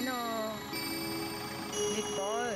No, li pov.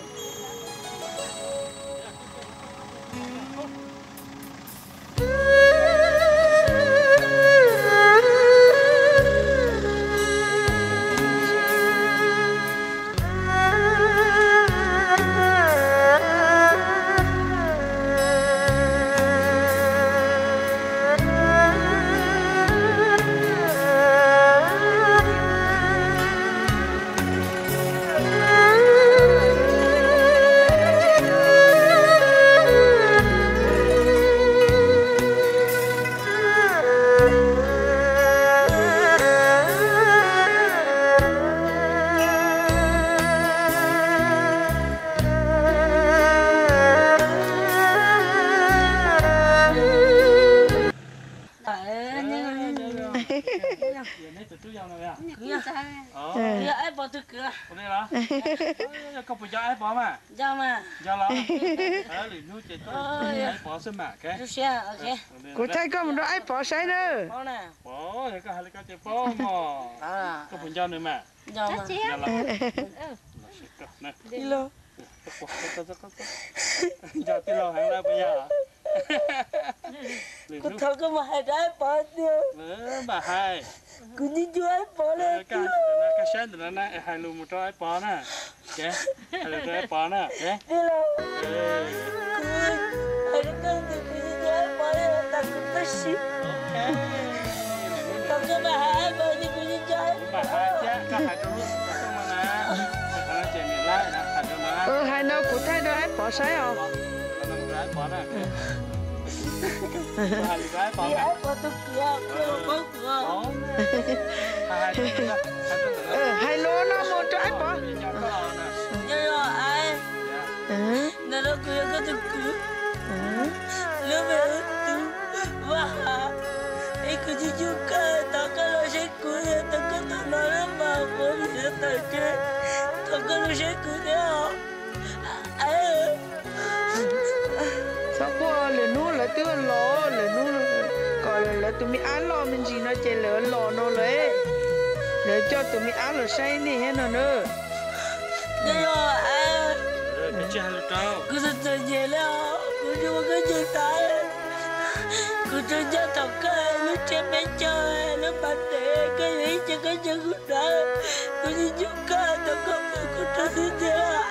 Yog aib pov tug kwv. Koj puas nco aib pov mas? Nco los? Lwm hnub ces koj aib pov xwb mas. Kuv thaij koj mus rau aib pov saib na. Pov, yog koj hais li ko ces paub mog. Koj puas nco nws mas? Nco los? Nco tij laug heev lawm puas yog? Kuv thov koj mus hais rau aib pov tias, mam hais, kuv nyob ncuag aib pov lawm. Koj saib ntawm no na, hais lus mus rau aib pov na. Hais lus rau aib pov na. Tij laug, kuv hais rau koj tias kuv nyob ncuag aib pov lawm, tas kuv tab sis thov koj mam hais aib pov tias kuv nyob ncuag aib pov. Hais no kuv thaij rau aib pov saib os. Aib pov tug kwv, koj paub kuv. Hais lus no mus rau aib pov. Nyob zoo aib, ntawm no kuv yog koj tus kwv, lub npe hu ua Vaj Has, es kuv tsis yug koj, thov koj los saib kuv, thov koj tau hnov lub mas kuv nim tawm kev, thov koj los saib kuv thiab os. Txhob quaj, lwm hnub lawv twb los, lwm hnub kom lawv tus me ab loj me ntsis no ces lawv los no lawm. Lawv coj tus me ab los saib nej thiab no na. Kuv txom txom nyem li os, kuv tsis ua koj nce tas. Kuv tsuas nco thaum koj lub tsiab peb caug, lub pas dev, koj yog ib ce koj nco kuv hnov. Kuv tsis yug koj, thov koj pub kuv rau xwb tiag.